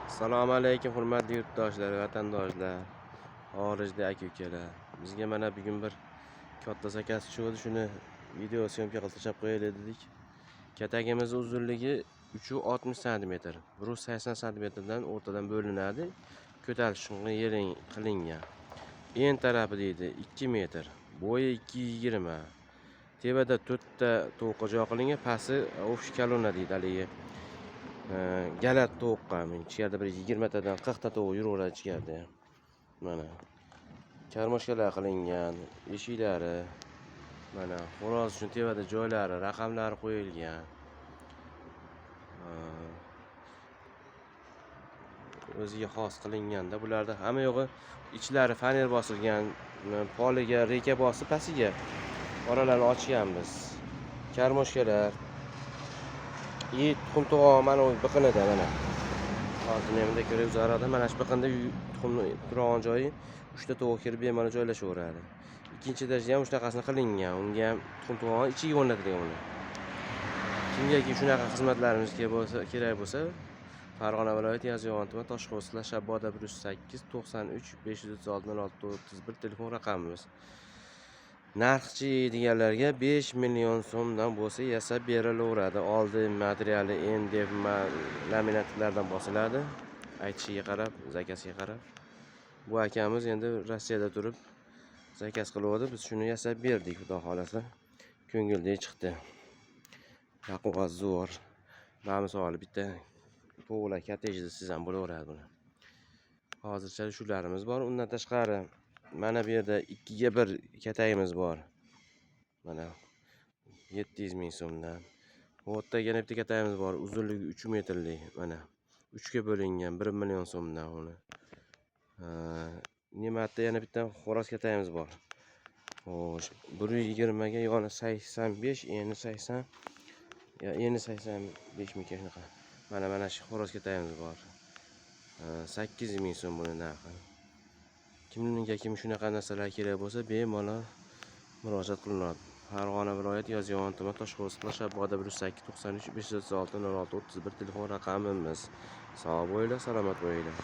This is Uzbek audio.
Assalomu alaykum, hurmatli yurtdoshlar, vatandoshlar, xorijda aka ukalar. Bizga mana bugun bir katta zakaz tushdi, shuni video syomka qilib tashlab qo'yaylik dedik. Katagimiz uzunligi 360 sm, 180 santimetrdan o'rtadan bo'linadi. Ko'tarish uchun yering qilingan. En tarafi deydi 2 metr, bo'yi 220. Tepada 4 ta tovuqqa joy qilingan, pasti общий kolonna deydi haligi. Galat tovuqqa ichkarida bir 20 tadan 40 ta tovuq yuraveradi ichkarida. Mana karmoshkalar qilingan, eshiklari, mana xo'roz uchun tepada joylari, raqamlari qo'yilgan. O'ziga xos qilinganda bularda hamma yo'g'i ichlari faner bosilgan, poliga reka bosib pastiga oralarini ochganmiz. Karmoshkalar и tuxum to'g'on mana u biqinida mana. Hozir men bunday ko'rib zarada mana shu biqinda tuxumni turadigan joyi 3 ta tovuq kirib bemalol joylashaveradi. Ikkinchi etajda ham shunaqasini qilingan. Unga ham tuxum to'g'on ichiga o'rnatilgan uni. Kimgaki shunaqa xizmatlarimiz kerak bo'lsa, Farg'ona viloyati Yozyovon tumani Toshqo'sla Shabboda 108 93 536 06 31 telefon raqamimiz. Narxchi deganlarga 5 million so'mdan bo'lsa yasab berilaveradi. Oldi materiali MDF laminatlardan bosiladi. Aytishiga qarab, zakazga qarab. Bu akamiz endi Rossiyada turib zakaz qiluvdi. Biz shuni yasab berdik, xudo xolasa. Ko'ngildek chiqdi. Baquvvat zo'r. Bamisoli bitta tovuqlar kottejda siz ham bo'laveradi buni. Hozircha shularimiz bor. Undan tashqari mana bu yerda 2ga 1 katagimiz bor. Mana 700 ming so'mdan. Bu yerda yana bitta katagimiz bor. Uzunligi 3 metrlik. Mana 3 ga bo'lingan 1 million so'mdan uni. Ne'matda yana bitta xo'roz katagimiz bor. Xo'sh, 120 ga yoni 85, eni 80, ya eni 85 mikan shunaqa. Mana shu xo'roz katagimiz bor. 800 ming so'm buni narxi. Kimga kim shunaqa narsalar kerak bo'lsa, bemalol murojaat qilinadi. Farg'ona viloyati Yozyovon tumani Toshqo'sla Shabboda 108 93 536 06 31 telefon raqamimiz. Sog' bo'linglar, salomat bo'linglar.